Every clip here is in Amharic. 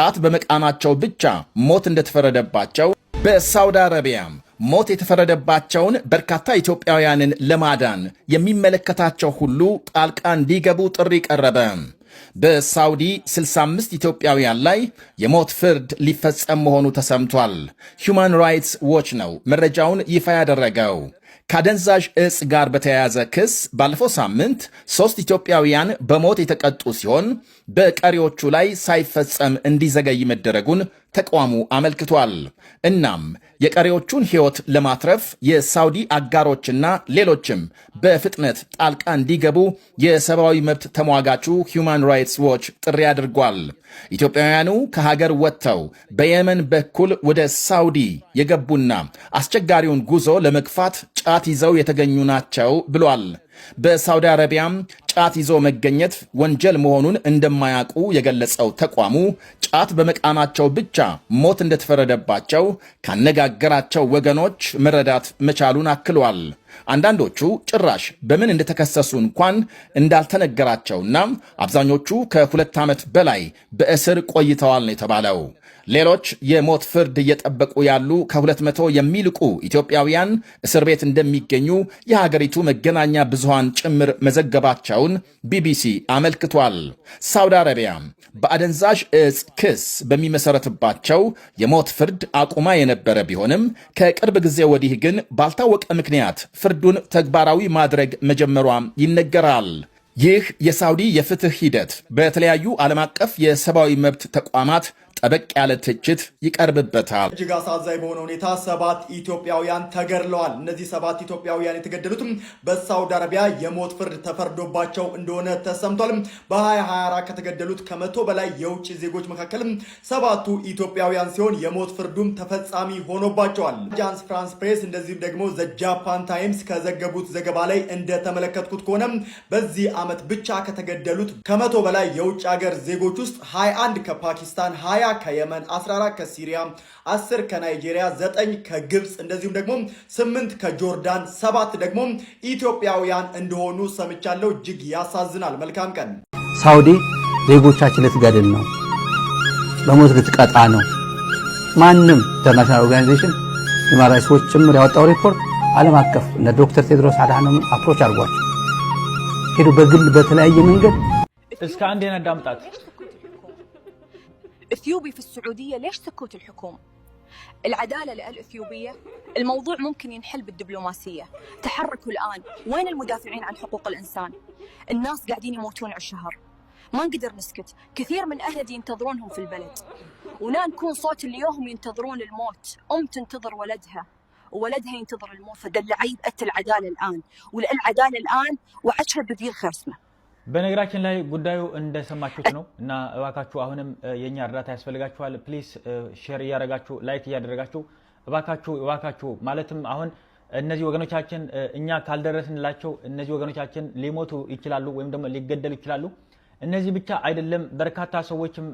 ጫት በመቃማቸው ብቻ ሞት እንደተፈረደባቸው፣ በሳውዲ አረቢያም ሞት የተፈረደባቸውን በርካታ ኢትዮጵያውያንን ለማዳን የሚመለከታቸው ሁሉ ጣልቃ እንዲገቡ ጥሪ ቀረበ። በሳውዲ 65 ኢትዮጵያውያን ላይ የሞት ፍርድ ሊፈጸም መሆኑ ተሰምቷል። Human Rights Watch ነው መረጃውን ይፋ ያደረገው። ከአደንዛዥ እጽ ጋር በተያያዘ ክስ ባለፈው ሳምንት ሦስት ኢትዮጵያውያን በሞት የተቀጡ ሲሆን በቀሪዎቹ ላይ ሳይፈጸም እንዲዘገይ መደረጉን ተቋሙ አመልክቷል። እናም የቀሪዎቹን ሕይወት ለማትረፍ የሳውዲ አጋሮችና ሌሎችም በፍጥነት ጣልቃ እንዲገቡ የሰብአዊ መብት ተሟጋቹ Human Rights Watch ጥሪ አድርጓል። ኢትዮጵያውያኑ ከሀገር ወጥተው በየመን በኩል ወደ ሳውዲ የገቡና አስቸጋሪውን ጉዞ ለመግፋት ጫት ይዘው የተገኙ ናቸው ብሏል። በሳውዲ አረቢያም ጫት ይዞ መገኘት ወንጀል መሆኑን እንደማያውቁ የገለጸው ተቋሙ ጫት በመቃማቸው ብቻ ሞት እንደተፈረደባቸው ካነጋገራቸው ወገኖች መረዳት መቻሉን አክሏል። አንዳንዶቹ ጭራሽ በምን እንደተከሰሱ እንኳን እንዳልተነገራቸውና አብዛኞቹ ከ2 ዓመት በላይ በእስር ቆይተዋል ነው የተባለው። ሌሎች የሞት ፍርድ እየጠበቁ ያሉ ከ200 የሚልቁ ኢትዮጵያውያን እስር ቤት እንደሚገኙ የሀገሪቱ መገናኛ ብዙሃን ጭምር መዘገባቸውን ቢቢሲ አመልክቷል። ሳውዲ አረቢያ በአደንዛዥ እጽ ክስ በሚመሰረትባቸው የሞት ፍርድ አቁማ የነበረ ቢሆንም ከቅርብ ጊዜ ወዲህ ግን ባልታወቀ ምክንያት ፍርዱን ተግባራዊ ማድረግ መጀመሯም ይነገራል። ይህ የሳውዲ የፍትህ ሂደት በተለያዩ ዓለም አቀፍ የሰብአዊ መብት ተቋማት ጠበቅ ያለ ትችት ይቀርብበታል። እጅግ አሳዛኝ በሆነ ሁኔታ ሰባት ኢትዮጵያውያን ተገድለዋል። እነዚህ ሰባት ኢትዮጵያውያን የተገደሉትም በሳውዲ አረቢያ የሞት ፍርድ ተፈርዶባቸው እንደሆነ ተሰምቷል። በ2024 ከተገደሉት ከ100 በላይ የውጭ ዜጎች መካከልም ሰባቱ ኢትዮጵያውያን ሲሆን የሞት ፍርዱም ተፈጻሚ ሆኖባቸዋል። አጃንስ ፍራንስ ፕሬስ እንደዚሁም ደግሞ ዘ ጃፓን ታይምስ ከዘገቡት ዘገባ ላይ እንደተመለከትኩት ከሆነ በዚህ ዓመት ብቻ ከተገደሉት ከ100 በላይ የውጭ ሀገር ዜጎች ውስጥ 21 ከፓኪስታን፣ 20 ከየመን፣ 14 ከሲሪያ፣ 10 ከናይጄሪያ፣ 9 ከግብፅ እንደዚሁም ደግሞ 8 ከጆርዳን፣ 7 ደግሞ ኢትዮጵያውያን እንደሆኑ ሰምቻለሁ። እጅግ ያሳዝናል። መልካም ቀን። ሳውዲ ዜጎቻችን ልትገድል ነው፣ በሞት ልትቀጣ ነው። ማንም international organization Human Rights Watch ጭምር ያወጣው ሪፖርት ዓለም አቀፍ እነ ዶክተር ቴድሮስ አድሃኖምን approach አድርጓቸው ሄዱ በግል በተለያየ መንገድ። እስከ አንዴ እናዳምጣት። اثيوبي في السعوديه، ليش سكوت الحكومه؟ العداله للاثيوبيه. الموضوع ممكن ينحل بالدبلوماسيه. تحركوا الان. وين المدافعين عن حقوق الانسان؟ الناس قاعدين يموتون على الشهر. ما نقدر نسكت. كثير من اهلي ينتظرونهم في البلد ونا نكون صوت اللي يوهم ينتظرون الموت. ام تنتظر ولدها وولدها ينتظر الموت. فدلعيب ات العداله الان والعداله الان وعشرة بديل خرسمه. በነገራችን ላይ ጉዳዩ እንደሰማችሁት ነው እና እባካችሁ አሁንም የኛ እርዳታ ያስፈልጋችኋል። Please share እያደረጋችሁ፣ like እያደረጋችሁ እባካችሁ እባካችሁ። ማለትም አሁን እነዚህ ወገኖቻችን እኛ ካልደረስንላቸው እነዚህ ወገኖቻችን ሊሞቱ ይችላሉ ወይም ደግሞ ሊገደሉ ይችላሉ። እነዚህ ብቻ አይደለም፣ በርካታ ሰዎችም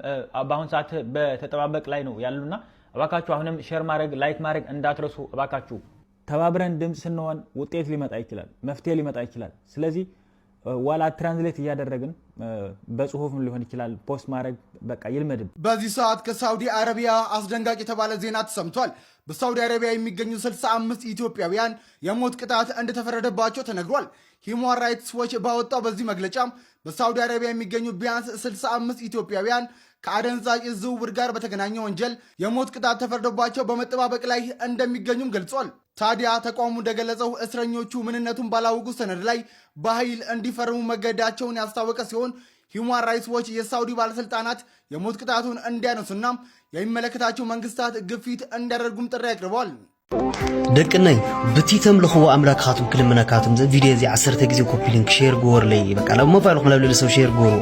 በአሁን ሰዓት በተጠባበቅ ላይ ነው ያሉና እባካችሁ አሁንም share ማድረግ፣ like ማድረግ እንዳትረሱ እባካችሁ። ተባብረን ድምፅ ስንሆን ውጤት ሊመጣ ይችላል፣ መፍትሄ ሊመጣ ይችላል። ስለዚህ ዋላ translate እያደረግን በጽሁፍም ሊሆን ይችላል post ማድረግ በቃ ይልመድብ። በዚህ ሰዓት ከሳውዲ አረቢያ አስደንጋጭ የተባለ ዜና ተሰምቷል። በሳውዲ አረቢያ የሚገኙ 65 ኢትዮጵያውያን የሞት ቅጣት እንደተፈረደባቸው ተነግሯል። Human Rights Watch ባወጣው በዚህ መግለጫ በሳውዲ አረቢያ የሚገኙ ቢያንስ 65 ኢትዮጵያውያን ከአደንዛዥ ዝውውር ጋር በተገናኘ ወንጀል የሞት ቅጣት ተፈርዶባቸው በመጠባበቅ ላይ እንደሚገኙም ገልጿል። ታዲያ ተቋሙ እንደገለጸው እስረኞቹ ምንነቱን ባላወቁ ሰነድ ላይ በኃይል እንዲፈርሙ መገደዳቸውን ያስታወቀ ሲሆን Human Rights Watch የሳውዲ ባለስልጣናት የሞት ቅጣቱን እንዲያነሱና የሚመለከታቸው መንግስታት ግፊት እንዲያደርጉም ጥሪ አቅርበዋል። ደቅነይ ብቲ ተምልኽዎ ኣምላክኻትኩም ክልምነካትኩም እዚ ቪድዮ እዚ 10 ግዜ copy link share ግበሩለይ። በቃ ናብ ሞባይልኩም ናብ ልዕሊ ሰብ share ግበሩ።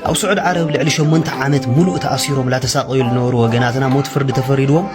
ኣብ ስዑድ ዓረብ ልዕሊ 8 ዓመት ሙሉእ ተኣሲሮም ላተሳቀዩ ዝነበሩ ወገናትና ሞት ፍርዲ ተፈሪድዎም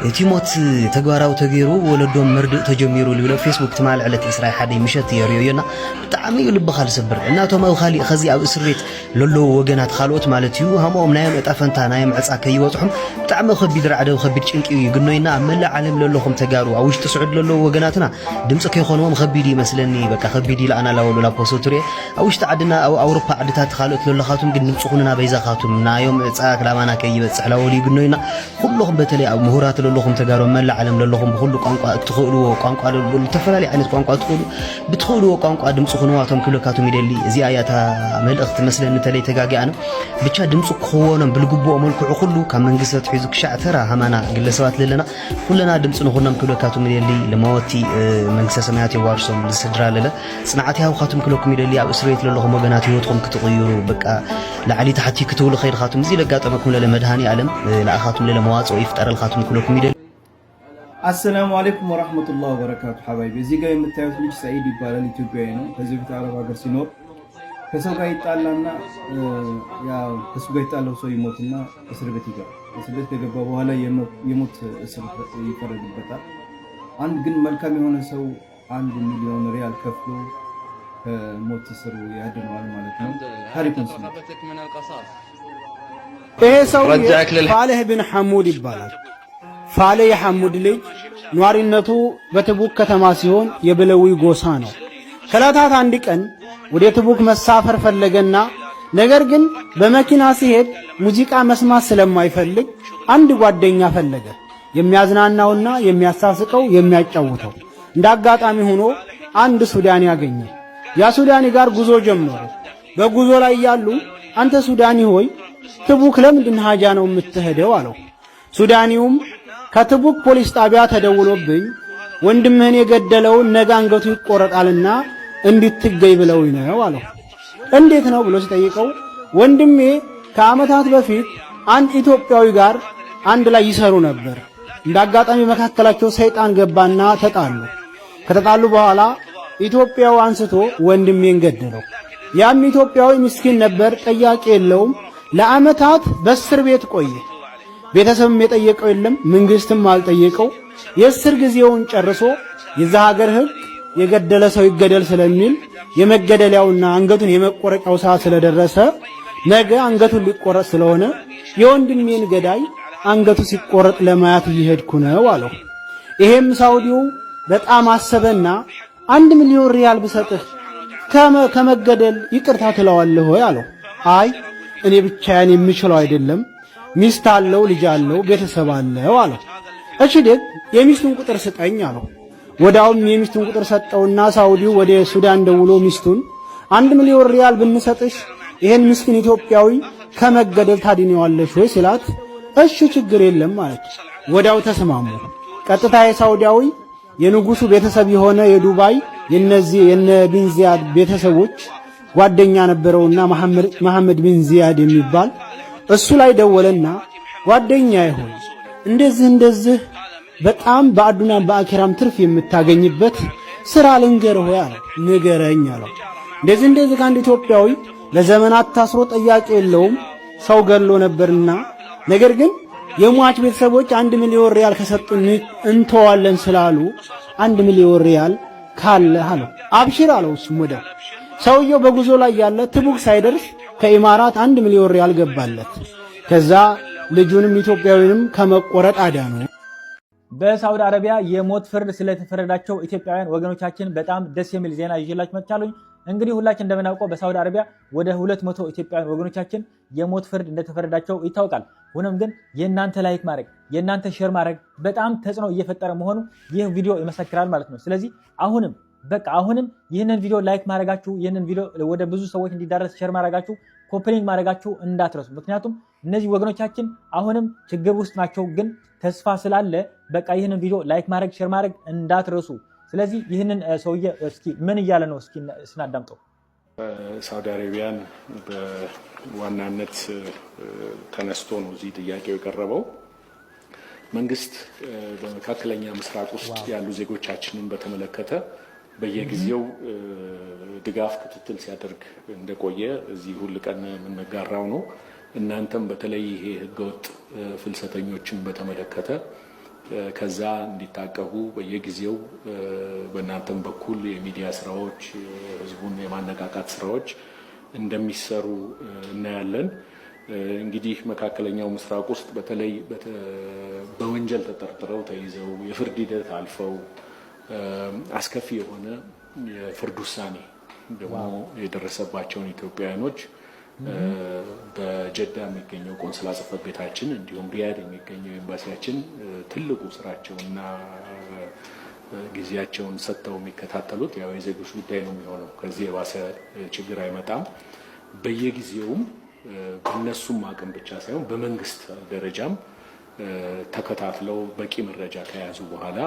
እቲ ሞት ተግባራዊ ተገይሩ ወለዶም መርድእ ተጀሚሩ ዝብል ፌስቡክ ትማል ዕለት 21 ምሸት የርእዮና ብጣዕሚ እዩ ልብኻ ዝሰብር። እናቶም ኣብ ካሊእ ከዚ ኣብ እስር ቤት ለለዉ ወገናት ካልኦት ማለት እዩ ሃምኦም ናዮም ዕጣ ፈንታ ናዮም ዕፃ ከይበፅሑም ብጣዕሚ ከቢድ ራዕደ ከቢድ ጭንቂ እዩ ይግነዩና። ኣብ መላእ ዓለም ለለኹም ተጋሩ ተጋሩ ኣብ ውሽጢ ስዑድ ለለዉ ወገናትና ድምፂ ከይኾንዎም ከቢድ ይመስለኒ በቃ ከቢድ ኢለኣና ላበሉ ላፖሰቱ ርየ ኣብ ውሽጢ ዓድና ኣብ ኣውሮፓ ዓድታት ካልኦት ለለኻቱም ግን ድምፂ ኹኑና በይዛኻቱም ናዮም ዕፃ ክላማና ከይበፅሕ ላበሉ ይግነዩና ኩለኹም በተለይ ኣብ ምሁራት ለለኹም ተጋሩ ኣብ መላእ ዓለም ለለኹም ብኩሉ ቋንቋ እትኽእልዎ ቋንቋ ዝተፈላለዩ ዓይነት ቋንቋ እትኽእሉ ብትኽእልዎ ቋንቋ ድምፂ ኩንዋቶም ክብለካቶም ይደሊ እዚኣ እያ እታ መልእኽቲ መስለኒ ተለይ ተጋጊ ኣነ ብቻ ድምፂ ክኽወኖም ብልግብኦ መልክዑ ኩሉ ካብ መንግስቲ ኣትሒዙ ክሻዕ ተራ ሃማና ግለሰባት ለለና ኩለና ድምፂ ንኹኖም ክብለካቶም ይደሊ ለማወቲ መንግስተ ሰማያት የዋርሶም ዝስድራ ለለ ፅንዓት ይሃብካቱም ክብለኩም ይደሊ ኣብ እስር ቤት ለለኹም ወገናት ህይወትኩም ክትቕይሩ በቃ ላዕሊ ታሕቲ ክትብሉ ከይድኻቱም እዚ ለጋጠመኩም ለለ መድሃኒ ኣለም ለኣኻቱም ለለ መዋፅኦ ይፍጠረልካቱም ክብለኩም ይደሊ። السلام عليكم ورحمة الله وبركاته። حبايبي እዚህ ጋር የምታዩት ልጅ ሰዒድ ይባላል። ኢትዮጵያዊ ነው። ከዚህ በፊት አረብ ሀገር ሲኖር ከሰው ጋር ይጣላና ያው ከሱ ጋር ይጣላው ሰው ይሞትና እስር ቤት ይገባል። እስር ቤት ከገባ በኋላ የሞት እስር ይፈረድበታል። አንድ ግን መልካም የሆነ ሰው 1 ሚሊዮን ሪያል ከፍሎ ከሞት እስር ያድነዋል ማለት ነው። ታሪኩን ስሙ። ይሄ ሰው ፋሌህ ብን ሐሙድ ይባላል። ፋሌህ የሐሙድ ልጅ ኗሪነቱ በትቡክ ከተማ ሲሆን የብለዊ ጎሳ ነው። ከዕለታት አንድ ቀን ወደ ትቡክ መሳፈር ፈለገና ነገር ግን በመኪና ሲሄድ ሙዚቃ መስማት ስለማይፈልግ አንድ ጓደኛ ፈለገ፣ የሚያዝናናውና የሚያሳስቀው የሚያጫውተው። እንደ አጋጣሚ ሆኖ አንድ ሱዳኒ አገኘ። ያ ሱዳኒ ጋር ጉዞ ጀመሩ። በጉዞ ላይ ያሉ አንተ ሱዳኒ ሆይ፣ ትቡክ ለምንድን ሀጃ ነው የምትሄደው? አለው። ሱዳኒውም ከትቡክ ፖሊስ ጣቢያ ተደውሎብኝ ወንድምህን የገደለውን ነገ አንገቱ ይቆረጣልና እንድትገኝ ብለውኝ ነው አለው። እንዴት ነው ብሎ ሲጠይቀው ወንድሜ ከዓመታት በፊት አንድ ኢትዮጵያዊ ጋር አንድ ላይ ይሰሩ ነበር። እንደ አጋጣሚ መካከላቸው ሰይጣን ገባና ተጣሉ። ከተጣሉ በኋላ ኢትዮጵያው አንስቶ ወንድሜን ገደለው። ያም ኢትዮጵያዊ ምስኪን ነበር፣ ጠያቂ የለውም። ለዓመታት በእስር ቤት ቆየ። ቤተሰብም የጠየቀው የለም፣ መንግስትም አልጠየቀው። የእስር ጊዜውን ጨርሶ የዛ ሀገር ሕግ የገደለ ሰው ይገደል ስለሚል የመገደሊያውና አንገቱን የመቆረጫው ሰዓት ስለደረሰ ነገ አንገቱን ሊቆረጥ ስለሆነ የወንድሜን ገዳይ አንገቱ ሲቆረጥ ለማየት እየሄድኩ ነው አለው። ይሄም ሳውዲው በጣም አሰበና 1 ሚሊዮን ሪያል ብሰጥህ ከመገደል ይቅርታ ትለዋለህ ወይ አለው። አይ፣ እኔ ብቻዬን የምችለው አይደለም፣ ሚስት አለው፣ ልጅ አለው፣ ቤተሰብ አለው አለው። እሺ ደግ የሚስቱን ቁጥር ስጠኝ አለው። ወዲያውም የሚስቱን ቁጥር ሰጠውና ሳውዲው ወደ ሱዳን ደውሎ ሚስቱን 1 ሚሊዮን ሪያል ብንሰጥሽ ይሄን ምስኪን ኢትዮጵያዊ ከመገደል ታድኚዋለሽ ወይ ሲላት እሺ ችግር የለም አለች። ወዲያው ተስማሙ። ቀጥታ የሳውዲያዊ የንጉሱ ቤተሰብ የሆነ የዱባይ የነዚህ የነ ቢን ዚያድ ቤተሰቦች ጓደኛ ነበረውና መሐመድ ቢን ዚያድ የሚባል እሱ ላይ ደወለና ጓደኛዬ ሆይ፣ እንደዚህ እንደዚህ በጣም በአዱንያም በአኺራም ትርፍ የምታገኝበት ስራ ልንገርህ ወይ አለው። ንገረኝ አለው። እንደዚህ እንደዚህ ከአንድ ኢትዮጵያዊ ለዘመናት ታስሮ ጠያቂ የለውም፣ ሰው ገድሎ ነበርና ነገር ግን የሟች ቤተሰቦች 1 ሚሊዮን ሪያል ከሰጡን እንተዋለን ስላሉ 1 ሚሊዮን ሪያል ካለ አለው። አብሽር አለው። እሱም ወዲያው ሰውየው በጉዞ ላይ ያለ ትቡክ ሳይደርስ ከኢማራት 1 ሚሊዮን ሪያል ገባለት። ከዛ ልጁንም ኢትዮጵያዊንም ከመቆረጥ አዳኑ። በሳውዲ አረቢያ የሞት ፍርድ ስለተፈረዳቸው ኢትዮጵያውያን ወገኖቻችን በጣም ደስ የሚል ዜና ይዤላችሁ መጥቻለሁ። እንግዲህ ሁላችን እንደምናውቀው በሳውዲ አረቢያ ወደ 200 ኢትዮጵያውያን ወገኖቻችን የሞት ፍርድ እንደተፈረዳቸው ይታወቃል። ሆኖም ግን የእናንተ like ማድረግ፣ የእናንተ share ማድረግ በጣም ተጽዕኖ እየፈጠረ መሆኑ ይህ ቪዲዮ ይመሰክራል ማለት ነው። ስለዚህ አሁንም በቃ አሁንም ይህንን ቪዲዮ like ማድረጋችሁ፣ ይህንን ቪዲዮ ወደ ብዙ ሰዎች እንዲዳረስ share ማድረጋችሁ፣ copy link ማድረጋችሁ እንዳትረሱ። ምክንያቱም እነዚህ ወገኖቻችን አሁንም ችግር ውስጥ ናቸው፣ ግን ተስፋ ስላለ በቃ ይህንን ቪዲዮ like ማድረግ፣ share ማድረግ እንዳትረሱ። ስለዚህ ይህንን ሰውዬ እስኪ ምን እያለ ነው እስኪ ስናዳምጠው። ሳውዲ አረቢያን በዋናነት ተነስቶ ነው እዚህ ጥያቄው የቀረበው። መንግስት በመካከለኛ ምስራቅ ውስጥ ያሉ ዜጎቻችንን በተመለከተ በየጊዜው ድጋፍ፣ ክትትል ሲያደርግ እንደቆየ እዚህ ሁል ቀን የምንጋራው ነው። እናንተም በተለይ ይሄ ህገወጥ ፍልሰተኞችን በተመለከተ ከዛ እንዲታቀቡ በየጊዜው በእናንተም በኩል የሚዲያ ስራዎች፣ ህዝቡን የማነቃቃት ስራዎች እንደሚሰሩ እናያለን። እንግዲህ መካከለኛው ምስራቅ ውስጥ በተለይ በወንጀል ተጠርጥረው ተይዘው የፍርድ ሂደት አልፈው አስከፊ የሆነ የፍርድ ውሳኔ ደግሞ የደረሰባቸውን ኢትዮጵያውያኖች በጀዳ የሚገኘው ቆንስላ ጽሕፈት ቤታችን እንዲሁም ሪያድ የሚገኘው ኤምባሲያችን ትልቁ ስራቸውና ጊዜያቸውን ሰጥተው የሚከታተሉት ያው የዜጎች ጉዳይ ነው የሚሆነው። ከዚህ የባሰ ችግር አይመጣም። በየጊዜውም በእነሱም አቅም ብቻ ሳይሆን በመንግስት ደረጃም ተከታትለው በቂ መረጃ ከያዙ በኋላ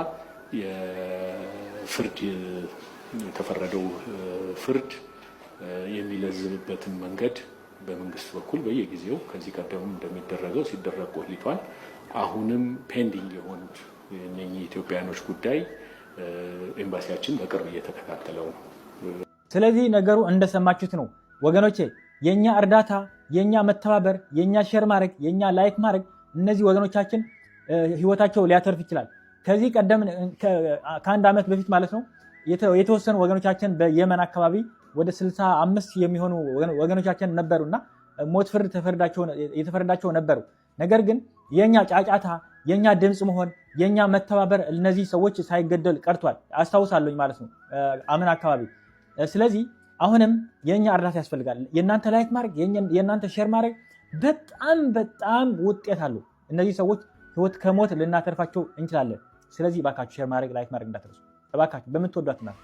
የፍርድ የተፈረደው ፍርድ የሚለዝብበትን መንገድ በመንግስት በኩል በየጊዜው ከዚህ ቀደምም እንደሚደረገው ሲደረግ ቆይቷል። አሁንም pending የሆኑት የእነኚህ ኢትዮጵያውያኖች ጉዳይ ኤምባሲያችን በቅርብ እየተከታተለው ነው። ስለዚህ ነገሩ እንደሰማችሁት ነው ወገኖቼ። የኛ እርዳታ፣ የኛ መተባበር፣ የኛ share ማድረግ፣ የኛ like ማድረግ እነዚህ ወገኖቻችን ህይወታቸው ሊያተርፍ ይችላል። ከዚህ ቀደም ከ1 ዓመት በፊት ማለት ነው የተወሰኑ ወገኖቻችን በየመን አካባቢ ወደ 65 የሚሆኑ ወገኖቻችን ነበሩና ሞት ፍርድ የተፈረዳቸው ነበሩ። ነገር ግን የኛ ጫጫታ፣ የኛ ድምፅ መሆን፣ የኛ መተባበር እነዚህ ሰዎች ሳይገደል ቀርቷል። አስታውሳለሁኝ ማለት ነው አምና አካባቢ። ስለዚህ አሁንም የኛ እርዳታ ያስፈልጋል። የእናንተ like ማድረግ፣ የእናንተ share ማድረግ በጣም በጣም ውጤት አለው። እነዚህ ሰዎች ህይወት ከሞት ልናተርፋቸው እንችላለን። ስለዚህ እባካችሁ share ማድረግ፣ like ማድረግ እንዳትረሱ እባካችሁ በምትወዷት እናት።